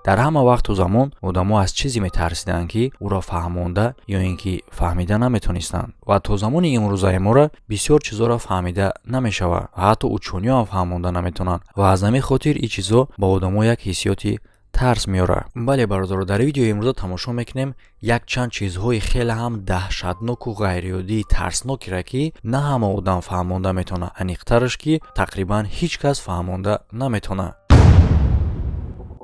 Дар ҳама вақту замон одамо аз чизе метарсиданд, ки ӯро фаҳмонда ё ин ки фаҳмида наметонистанд. Ва то замони имрӯзаи мора бисёр чизоро фаҳмида намешавад ва ҳатто учёниҳо ҳам фаҳмонда наметавонанд. Ва аз ҳамин хотир ин чизо ба одамо як ҳиссиёти тарс меорад. Бале, бародаро, дар видеои имрӯза тамошо мекунем якчанд чизҳои хеле ҳам даҳшатноку ғайриоддии тарснокеро, ки на ҳама одам фаҳмонда метавонад, аниқтараш ки тақрибан ҳеҷ кас фаҳмонда наметавонад.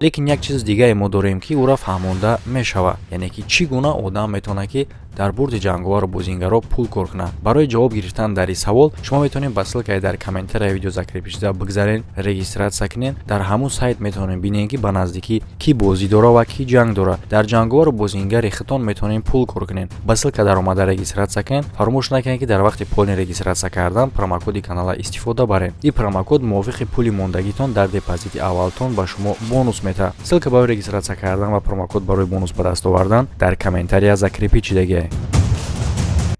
Лекин як чизи дигае мо дорем, ки ӯро фаҳмонда мешавад, яъне ки чӣ гуна одам метавонад, ки дар бурди ҷанговару бозингаро пул кор кунад. Барои ҷавоб гирифтан дар ин савол шумо метавонед ба ссылкаи дар комментарияи видео закрепишуда бигзарен, регистрация кунед. Дар ҳамун сайт метавонед бинед, ки ба наздикӣ кӣ бозӣ дора ва кӣ ҷанг дора. Дар ҷанговару бозингари худтон метавонед пул кор кунед. Ба ссылка даромада регистрация кунед. Фаромӯш накунед, ки дар вақти полный регистрация кардан промокоди канала истифода баред. Ин промокод мувофиқи пули мондагитон дар депозити аввалтон ба шумо бонус метаҳад. Ссылка барои регистрация кардан ва промокод барои бонус ба даст овардан дар комментария закрепить шудагиа.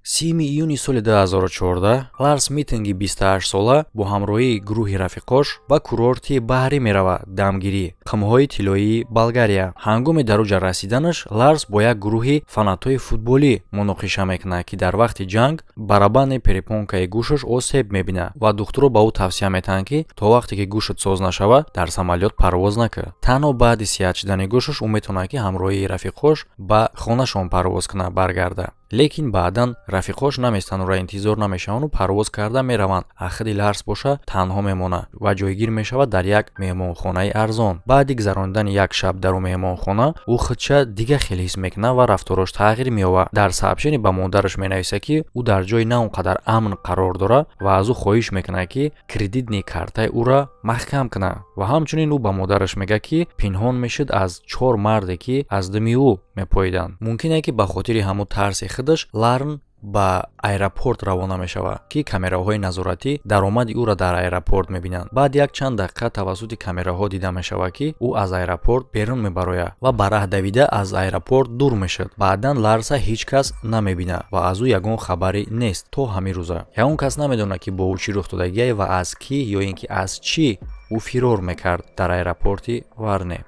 30 июни соли 2014 Ларс Митинги 28-сола бо ҳамроҳии гурӯҳи рафиқош ба курорти баҳрӣ меравад, дамгирӣ қимҳои тиллоии Болгария. Ҳангоми дар уҷа расиданаш Ларс бо як гурӯҳи фанатҳои футболӣ муноқиша мекунад, ки дар вақти ҷанг барабани перепонкаи гӯшаш осеб мебинад ва духтуро ба ӯ тавсия метаҳанд, ки то вақте ки гӯшат соз нашавад, дар самолёт парвоз накун. Танҳо баъди сиҳат шудани гӯшаш ӯ метавонад, ки ҳамроҳии рафиқош ба хонашон парвоз кунад, баргардад. Лекин баъдан рафиқош наместану ра интизор намешаванду парвоз карда мераванд. Ахири Ларс боша танҳо мемонад ва ҷойгир мешавад дар як меҳмонхонаи арзон. Баъди гузаронидани як шаб дар ӯ меҳмонхона ӯ худша дига хел ҳис мекунад ва рафторош тағйир меёбад. Дар сообщение ба модараш менависад, ки ӯ дар ҷои на он қадар амн қарор дорад ва аз ӯ хоҳиш мекунад, ки кредитный картаи ӯра маҳкам кунад. Ва ҳамчунин ӯ ба модараш мегӯяд, ки пинҳон мешуд аз чор марде, ки аз думи ӯ мепоиданд. Мумкине, ки ба хотири ҳамун тарси худаш Ларн ба аэропорт равона мешавад, ки камераҳои назоратӣ даромади ӯро дар аэропорт мебинанд. Баъд як чанд дақиқа тавассути камераҳо дида мешавад, ки ӯ аз аэропорт берун мебарояд ва ба раҳ давида аз аэропорт дур мешуд. Баъдан Ларса ҳеҷ кас намебинад ва аз ӯ ягон хабаре нест то ҳамин рӯза. Ягон кас намедонад, ки бо ӯ чӣ рух додагиае ва аз кӣ ё ин ки аз чӣ ӯ фирор мекард дар аэропорти Варне.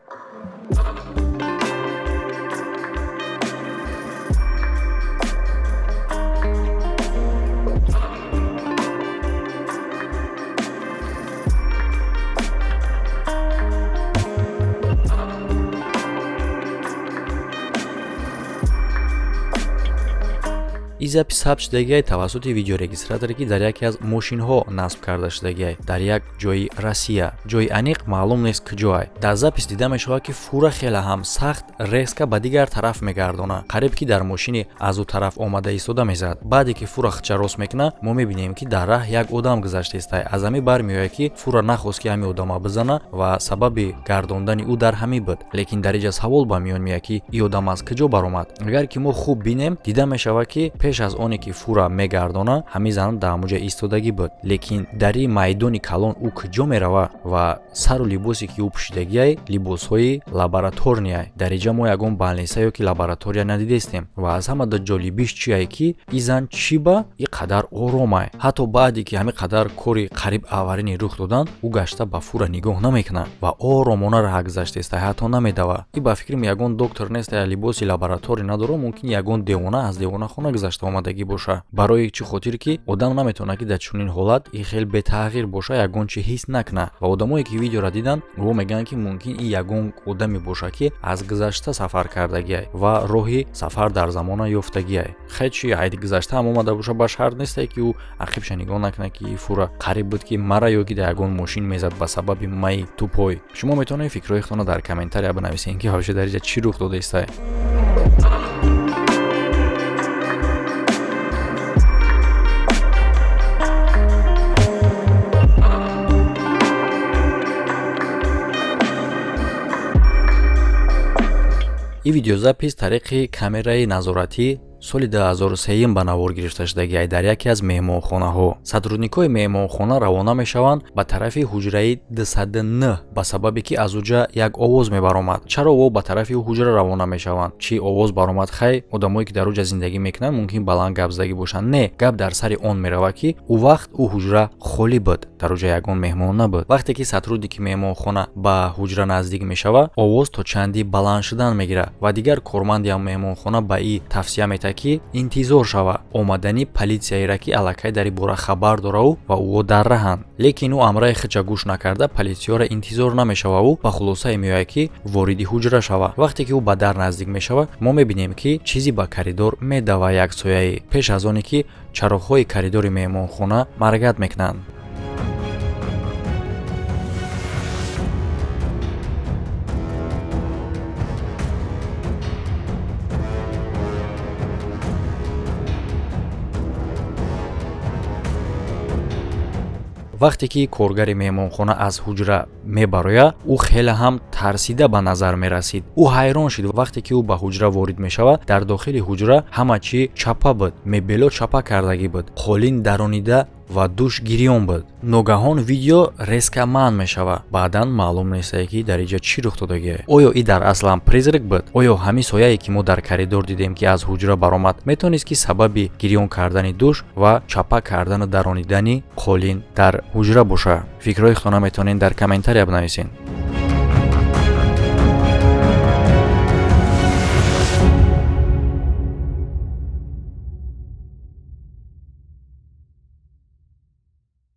Ин запись сабт шудагиай тавассути видеорегистраторе, ки дар яке аз мошинҳо насб карда шудагиай дар як ҷои Россия. Ҷои аниқ маълум нест куҷоай. Дар запись дида мешавад, ки фура хеле ҳам сахт резко ба дигар тараф мегардонад, қариб ки дар мошини аз ӯ тараф омада истода мезад. Баъде ки фура худша рост мекунад, мо мебинем, ки дар раҳ як одам гузаштаистай. Аз ҳамин бармеояд, ки фура нахост, ки ҳамин одама бизана ва сабаби гардондани ӯ дар ҳамин буд. Лекин дар инҷа савол ба миён меояд, ки ин одам аз куҷо баромад. Агар ки мо хуб бинем, дида мешавад, ки пеш аз оне ки фура мегардона, ҳамин зан дар ҳамуҷа истодагӣ буд. Лекин дар ин майдони калон ӯ куҷо меравад ва сару либосе, ки ӯ пӯшидагиай, либосҳои лабораторныйай. Дар инҷа мо ягон больница ё ки лаборатория надидестем. Ва аз ҳама ҷолибиш чие, ки ин зан чӣ ба ин қадар оромай? Ҳатто баъде ки ҳамин қадар кори қариб аварийный рух доданд, ӯ гашта ба фура нигоҳ намекунад ва оромона раҳ гузаштаистай, ҳатто намедавад. Ин ба фикрам ягон доктор нест, либоси лаборатория надорад, мумкин ягон девона аз девонахона гузашта омадагӣ боша. Барои чӣ хотир ки одам наметавонад, ки дар чунин ҳолат ин хел бетағйир боша, ягон чи ҳис накунад. Ва одамое, ки видеоро диданд, во мегӯянд, ки мумкин ин ягон одаме боша, ки аз гузашта сафар кардагиай ва роҳи сафар дар замона ёфтагиай. Хай, чи айди гузашта ҳам омада боша, ба шарт несте, ки ӯ ақибша нигоҳ накунад, ки фура қариб буд, ки мара ё ки дар ягон мошин мезад ба сабаби майи тупой. Шумо метавонед фикрҳои худтонро дар комментария бинависед, ки вообще дар инҷа чӣ рух додаистай. Ин видеозапись тариқи камераи назоратӣ соли 2003 ба навор гирифта шудагиай дар яке аз меҳмонхонаҳо. Сотрудникҳои меҳмонхона равона мешаванд ба тарафи ҳуҷраи 209, ба сабабе ки аз уҷа як овоз мебаромад. Чаро во ба тарафи ҳуҷра равона мешаванд? Чӣ овоз баромад? Хай, одамое, ки дар уҷа зиндагӣ мекунанд, мумкин баланд гап задагӣ бошанд. Не, гап дар сари он меравад, ки ӯ вақт ӯ ҳуҷра холӣ буд. Дар оҷа ягон меҳмон набуд. Вақте ки сотрудники меҳмонхона ба ҳуҷра наздик мешавад, овоз то чанди баланд шудан мегирад ва дигар корманди меҳмонхона ба и тавсия метаҳад, ки интизор шава омадани полисияеро, ки аллакай дар ин бора хабар дораву ва ӯо дар раҳанд. Лекин ӯ амраи худша гӯш накарда, полисияро интизор намешававу ба хулосае меояд, ки вориди ҳуҷра шава. Вақте ки ӯ ба дар наздик мешавад, мо мебинем, ки чизе ба коридор медава, як сояе, пеш аз оне ки чароғҳои коридори меҳмонхона моргать мекунанд. Вақте ки коргари меҳмонхона аз ҳуҷра мебарояд, ӯ хеле ҳам тарсида ба назар мерасид. Ӯ ҳайрон шуд. Вақте ки ӯ ба ҳуҷра ворид мешавад, дар дохили ҳуҷра ҳама чӣ чапа буд, мебело чапа кардагӣ буд, қолин даронида ва душ гирён буд. Ногаҳон видео резко манъ мешавад. Баъдан маълум нестае, ки дар инҷа чӣ рух додагие. Оё и дар аслан призрак буд? Оё ҳамин сояе, ки мо дар коридор дидем, ки аз ҳуҷра баромад, метавонист, ки сабаби гирён кардани душ ва чапа кардану даронидани қолин дар ҳуҷра бошад? Фикрҳои худтона метавонед дар комментария бинависед.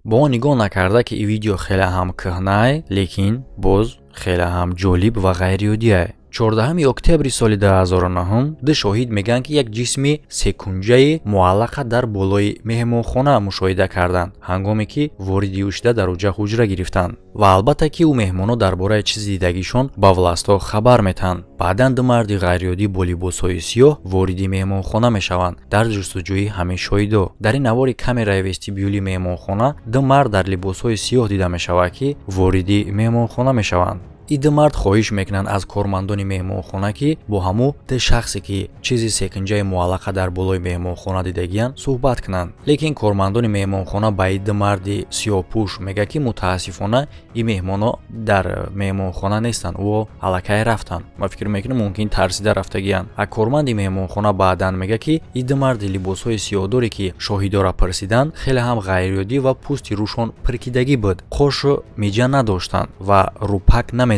Бо он нигоҳ накарда, ки ин видео хеле ҳам кӯҳнае, лекин боз хеле ҳам ҷолиб ва ғайриоддие. 14 октябри соли 2009 ду шоҳид мегӯянд, ки як ҷисми секунҷаи муаллақа дар болои меҳмонхона мушоҳида карданд, ҳангоме ки вориди шуда дар оҷа ҳуҷра гирифтанд. Ва албатта, ки ӯ меҳмонҳо дар бораи чизи дидагишон ба властҳо хабар метаҳанд. Баъдан ду марди ғайриоддӣ бо либосҳои сиёҳ вориди меҳмонхона мешаванд дар ҷустуҷӯи ҳамин шоҳидо. Дар ин навори камераи вестибюли меҳмонхона ду мард дар либосҳои сиёҳ дида мешавад, ки вориди меҳмонхона мешаванд. И ду мард хоҳиш мекунанд аз кормандони меҳмонхона, ки бо ҳамун ду шахсе, ки чизи секинҷаи муаллақа дар болои меҳмонхона дидагиянд, суҳбат кунанд. Лекин кормандони меҳмонхона ба и ду марди сиёҳпӯш мегӯяд, ки мутаассифона, ин меҳмонҳо дар меҳмонхона нестанд, ӯ аллакай рафтанд. Ма фикр мекунем, мумкин тарсида рафтагиянд. А корманди меҳмонхона баъдан мегӯяд, ки и ду марди либосҳои сиёҳдоре, ки шоҳидора пурсиданд, хеле ҳам ғайриоддӣ ва пӯсти рӯшон пиркидагӣ буд, қошу миҷа надоштанд ва рӯпак намезаданд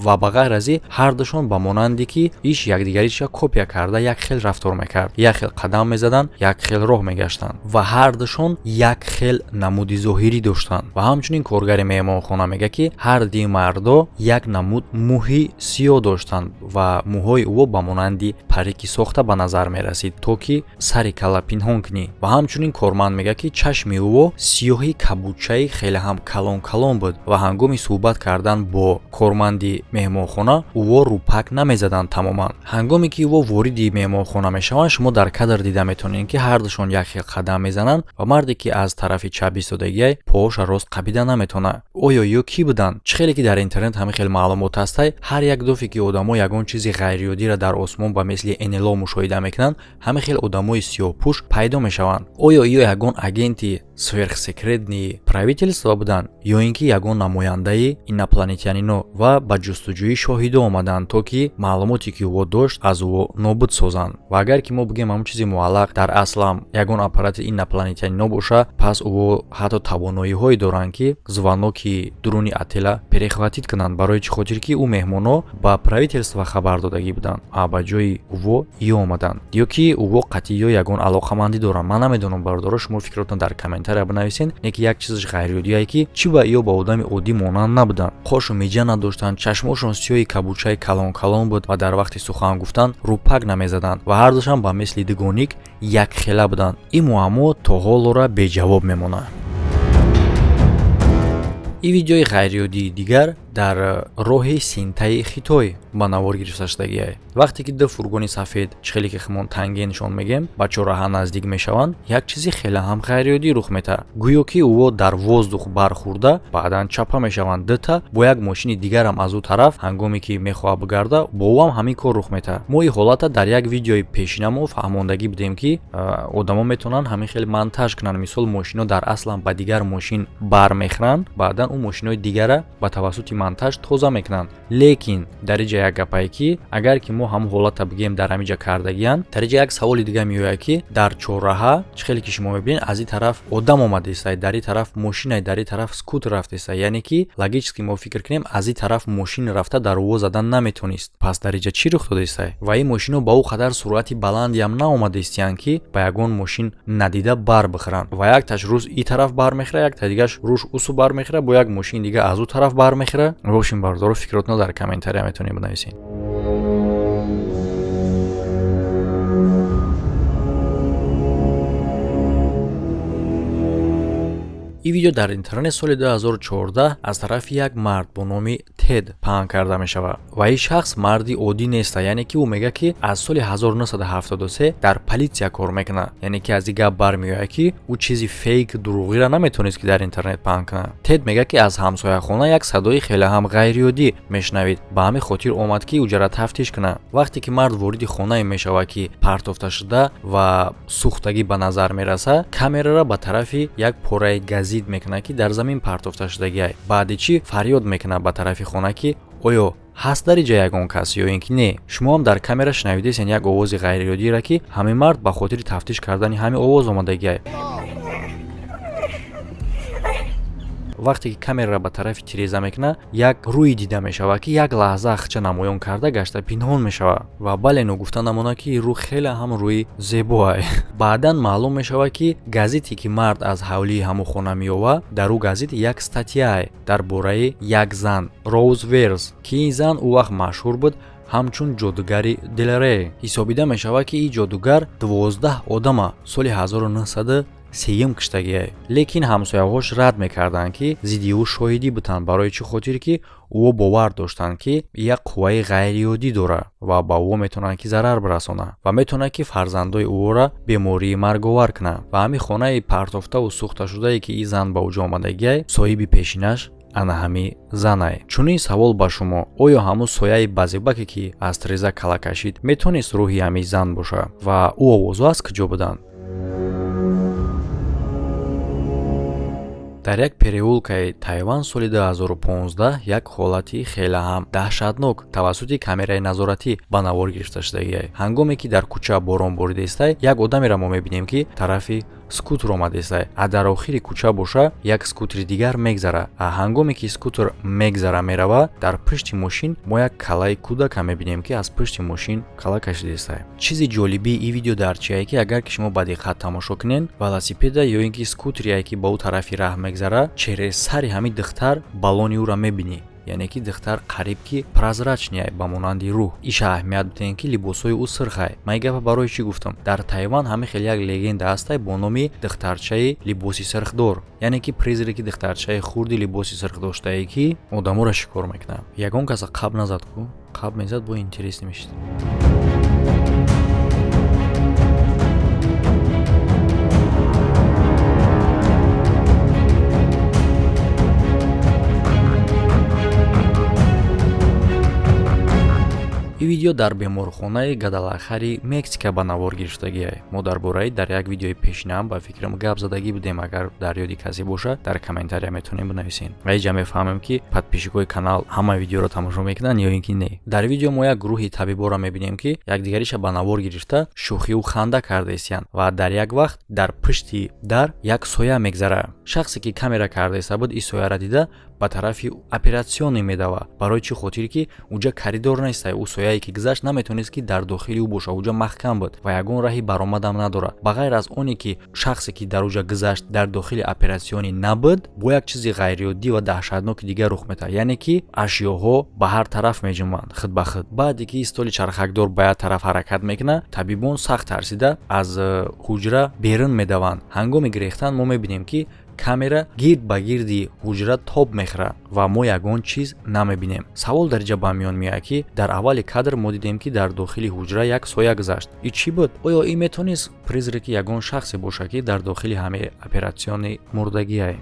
ва ба ғайр аз ин ҳардушон ба монанде ки иш якдигариша копия карда як хел рафтор мекард, як хел қадам мезаданд, як хел роҳ мегаштанд ва ҳардушон як хел намуди зоҳирӣ доштанд. Ва ҳамчунин коргари меҳмонхона мегӯяд, ки ҳар ди мардо як намуд мӯҳи сиёҳ доштанд ва мӯҳои ӯ ба монанди парики сохта ба назар мерасид, то ки сари кала пинҳон кунӣ. Ва ҳамчунин корманд мегӯяд, ки чашми ӯ сиёҳи кабудчаи хеле ҳам калон калон буд ва ҳангоми суҳбат кардан бо корманди меҳмонхона ӯо рӯпак намезаданд тамоман. Ҳангоме ки ӯо вориди меҳмонхона мешаванд, шумо дар кадр дида метавонед, ки ҳардушон як хел қадам мезананд ва марде, ки аз тарафи чап истодагиай, поҳоша рост қабида наметавонад. Оё ё кӣ буданд? Чӣ хеле ки дар интернет ҳамин хел маълумот ҳастай, ҳар як дофе ки одамо ягон чизи ғайриоддиро дар осмон ба мисли НЛО мушоҳида мекунанд, ҳамин хел одамои сиёҳпӯш пайдо мешаванд. Оё ё ягон агенти сверхсекретный правительства буданд ё ин ки ягон намояндаи инопланетянино ва ба ҷустуҷӯи шоҳидо омаданд, то ки маълумоте, ки ӯ дошт, аз ӯ нобуд созанд? Ва агар ки мо бигӯем, ҳамон чизи муаллақ дар аслам ягон аппарати инопланетянино боша, пас ӯ ҳатто тавоноиҳое доранд, ки звоноки дуруни отела перехватить кунанд. Барои чӣ хотир ки ӯ меҳмонҳо ба правительства хабар додагӣ буданд, а ба ҷои ӯво ё омаданд, ё ки ӯво қатъӣ ё ягон алоқамандӣ доранд, ман намедонам. Бародаро, шумо фикротон дар комментария бинависед. Не ки як чизаш ғайриоддие, ки чӣ ба ё ба одами оддӣ монанд набуданд, қошу миҷа надоштанд, чашмошон сиёҳи кабудчаи калон калон буд ва дар вақти сухан гуфтан рӯпак намезаданд ва ҳардушам ба мисли дугоник якхела буданд. Ин муаммо то ҳолора беҷавоб мемонад. Ин видеои ғайриоддии дигар дар роҳи Синтаи Хитой ба навор гирифта шудагиае. Вақте ки ду фургони сафед, чӣ хеле ки химон танге нишон мегӯем, ба чорраҳа наздик мешаванд, як чизи хеле ҳам ғайриоддӣ рух метаҳад. Гӯё ки ӯо дар воздух бархӯрда, баъдан чапа мешаванд дута бо як мошини дигарам аз ӯ тараф. Ҳангоме ки мехоҳад бигарда, бо ӯ ҳам ҳамин кор рух метаҳад. Мо ин ҳолата дар як видеои пешина мо фаҳмондагӣ будем, ки одамо метавонанд ҳамин хел монтаж кунанд. Мисол, мошино дар аслан ба дигар мошин бармехӯранд, баъдан ӯ мошинои дигара ба тавассути Шиномонтаж тоза мекунанд. Лекин дар иҷа як гапае, ки агар ки мо ҳамон ҳолата бигем, дар ҳамиҷа кардагиянд. Дар иҷа як саволи дига меояд, ки дар чорраҳа чӣ хеле ки шумо мебинед, аз ин тараф одам омадаистай, дар ин тараф мошинай, дар ин тараф скутер рафтаистай. Яъне ки логически мо фикр кунем, аз ин тараф мошин рафта дар ӯ задан наметонист. Пас дар иҷа чӣ рух додаистай? Ва ин мошино ба ӯ қадар суръати баландиам наомадаистиянд, ки ба ягон мошин надида бар бихӯранд. Ва якташ рӯз ин тараф бар мехӯра, якта дигаш рӯш усу бар мехӯра, бо як мошини дига аз ӯ тараф бар мехӯра. Бошин, бародаро, фикротно дар комментария метавонед бинависед. Ин видео дар интернет соли 2014 аз тарафи як мард бо номи Тед паҳн карда мешавад. Ва ин шахс марди оддӣ неста, яъне ки ӯ мегӯяд, ки аз соли 1973 дар политсия кор мекунад. Яъне ки аз ин гап бармеояд, ки ӯ чизи фейк, дурӯғиро наметавонист, ки дар интернет паҳн кунад. Тед мегӯяд, ки аз ҳамсояхона як садои хеле ҳам ғайриоддӣ мешунавид, ба ҳамин хотир омад, ки уҷара тафтиш кунад. Вақте ки мард вориди хонае мешавад, ки партофта шуда ва сӯхтагӣ ба назар мерасад, камераро ба тарафи як пораи газид мекунад, ки дар замин партофта шудагиай. Баъди чӣ фарёд мекунад ба тарафи хона, ки оё ҳаст дар иҷа ягон кас ё ин ки не. Шумо ҳам дар камера шунавидесен як овози ғайриоддиро, ки ҳамин мард ба хотири тафтиш кардани ҳамин овоз омадагиай. Вақте ки камераро ба тарафи тиреза мекунад, як рӯй дида мешавад, ки як лаҳза ахча намоён карда гашта пинҳон мешавад. Ва бале, ногуфта намонад, ки рӯ хеле ҳам рӯи зебоай. Баъдан маълум мешавад, ки газите, ки мард аз ҳавлии ҳамон хона меёвад, дар ӯ газит як статьяе дар бораи як зан, Роуз Верс, ки ин зан ӯ вақт машҳур буд ҳамчун ҷодугари Делре. Ҳисобида мешавад, ки ин ҷодугар 12 одама соли 1903 киштагиай. Лекин ҳамсояҳош рад мекарданд, ки зидди ӯ шоҳидӣ бутанд. Барои чӣ хотир? Ки ӯ бовар доштанд, ки як қувваи ғайриоддӣ дорад ва ба ӯ метавонанд, ки зарар бирасонад ва метавонад, ки фарзандои ӯро бемории марговар кунад. Ва ҳамин хонаи партофтаву сӯхташудае, ки ин зан ба вуҷуд омадагиай, соҳиби пешинаш ана ҳами занай. Чунин савол ба шумо: оё ҳамун сояи базебаке, ки аз тиреза кала кашид, метавонист рӯҳи ҳамин зан бошад? Ва ӯ овозҳо аз куҷо буданд? Дар як переулкаи Тайван соли 2015 як ҳолати хеле ҳам даҳшатнок тавассути камераи назоратӣ ба навор гирифта шудагиай. Ҳангоме ки дар кӯча борон боридаистай, як одамеро мо мебинем, ки тарафи скутер омадаистай, а дар охири кӯча боша як скутери дигар мегзара. А ҳангоме ки скутер мегзара мерава, дар пушти мошин мо як калаи кӯдака мебинем, ки аз пушти мошин кала кашидаистай. Чизи ҷолибии ин видео дар чие, ки агар ки шумо ба диққат тамошо кунед, велосипеда ё ин ки скутерие, ки ба ӯ тарафи раҳ мегзара, через сари ҳамин духтар балони ӯро мебинӣ. Яъне ки духтар қариб ки прозрачный, ба монанди рӯҳ. Иша аҳамият бидиҳем, ки либосҳои ӯ сирхай. Ман ин гапа барои чӣ гуфтам? Дар Тайван ҳамин хел як легенда ҳастай бо номи духтарчаи либоси сирхдор, яъне ки призраки духтарчаи хурди либоси сирх доштае, ки одаморо шикор мекунад. Ягон каса қаб назад ку, қаб мезад, бо интересный мешид. Ин видео дар беморхонаи Гадалахари Мексика ба навор гирифтагиай. Мо дар бораи дар як видеои пешинаам, ба фикрам, гап задагӣ будем. Агар дар ёди касе боша, дар комментария метавонем бинависем. Ва иҷа мефаҳмем, ки подписчикои канал ҳама видеоро тамошо мекунанд ё ин ки не. Дар видео мо як гурӯҳи табиборо мебинем, ки якдигариша ба навор гирифта, шӯхиву ханда кардаистиянд. Ва дар як вақт дар пушти дар як соя мегзара. Шахсе, ки камера кардаиста буд, ин сояра дида, ба тарафи операционный медавад. Барои чӣ хотир? Ки уҷа коридор нестай, ӯ сояе, ки гузашт, наметавонист, ки дар дохили ӯ боша. Уҷа маҳкам буд ва ягон раҳи баромадам надорад. Ба ғайр аз оне ки шахсе, ки дар уҷа гузашт, дар дохили операционный набуд, бо як чизи ғайриоддӣ ва даҳшатноки дигар рух метаҳад, яъне ки ашёҳо ба ҳар тараф меҷумбанд худ ба худ. Баъде ки столи чархакдор ба як тараф ҳаракат мекунад, табибон сахт тарсида аз ҳуҷра берун медаванд. Ҳангоми гирехтан мо мебинем, ки камера гирд ба гирди ҳуҷра тоб мехӯрад ва мо ягон чиз намебинем. Савол дар инҷа ба миён меояд, ки дар аввали кадр мо дидем, ки дар дохили ҳуҷра як соя гузашт. И чӣ буд? Оё ин метавонист призраки ягон шахсе бошад, ки дар дохили ҳамаи операционный мурдагиай?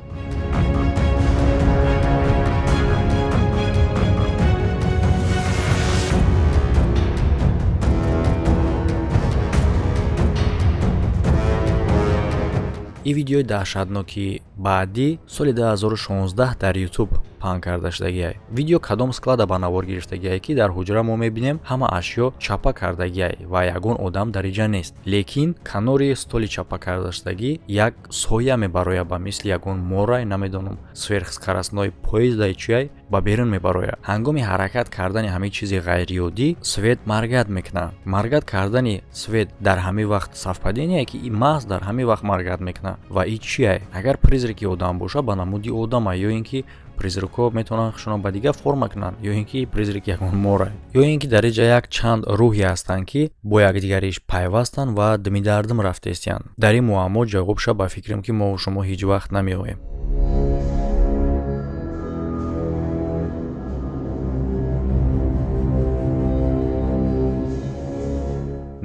Ин видеои даҳшатноки баъдӣ соли 2016 дар Ютуб паҳн карда шудагиай. Видео кадом склада ба навор гирифтагиай, ки дар ҳуҷра мо мебинем, ҳама ашё чапа кардагиай ва ягон одам дар иҷа нест, лекин канори столи чапа кардашудагӣ як соя мебарояд, ба мисли ягон морай, намедонам, сверхскоростной поездай, чиай, ба берун мебарояд. Ҳангоми ҳаракат кардани ҳамин чизи ғайриоддӣ свет моргать мекунад. Моргать кардани свет дар ҳамин вақт совпадение, ки маҳз дар ҳамин вақт моргать мекунад. Ва и чиай? Агар призраки одам боша, ба намуди одама, ё ин ки призракҳо метавонанд худшонро ба дигар форма кунанд, ё ин ки призрак ягон мора, ё ин ки дар инҷа як чанд рӯҳе ҳастанд, ки бо якдигариш пайвастанд ва димидардим рафтаистиянд. Дар ин муаммо ҷавобша, ба фикрам, ки мо шумо ҳеҷ вақт намеоем.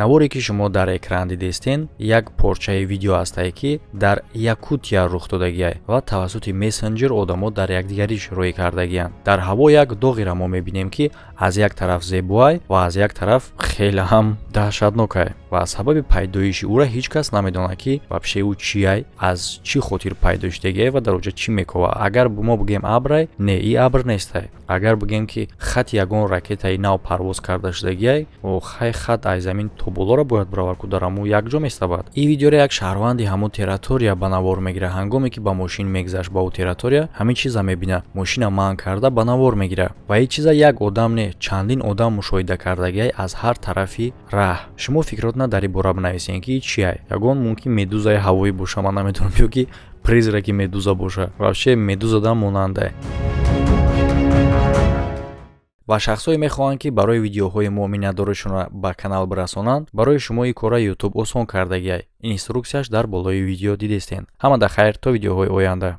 Наворе, ки шумо дар экран дидестен, як порчаи видео ҳастае, ки дар Якутия рух додагиай ва тавассути мессенҷер одамо дар якдигариш рӯй кардагиянд. Дар ҳаво як доғеро мо мебинем, ки аз як тараф зебоай ва аз як тараф хеле ҳам даҳшатнокай, ва сабаби пайдоиши ӯра ҳеҷ кас намедонад, ки вообще ӯ чиай, аз чӣ хотир пайдо шудагиай ва дар оҷа чӣ мекова. Агар мо бигӯем абрай, не, и абр нестай. Агар бигӯем, ки хати ягон ракетаи нав парвоз карда шудагиай, хай, хат аз замин то болоро бояд биравад, ку дар ҳамун якҷо месавад. Ин видеоро як шаҳрванди ҳамун территория ба навор мегирад. Ҳангоме ки ба мошин мегзашт ба ӯ территория, ҳамин чиза мебинад, мошина манъ карда ба навор мегирад. Ва ин чиза як одам не, чандин одам мушоҳида кардагиай аз ҳар тарафи раҳ. Шумо фикротона дар ин бора бинависем, ки чиай. Ягон мумкин медузаи ҳавоӣ боша, ман намедонам, ё ки призраки медуза боша, вообще медузада монандай. Ва шахсое мехоҳанд, ки барои видеоҳои мо миннатдоришонро ба канал бирасонанд, барои шумо ин кора Ютуб осон кардагиай. Инструксияш дар болои видео дидестен. Ҳамада хайр, то видеоҳои оянда.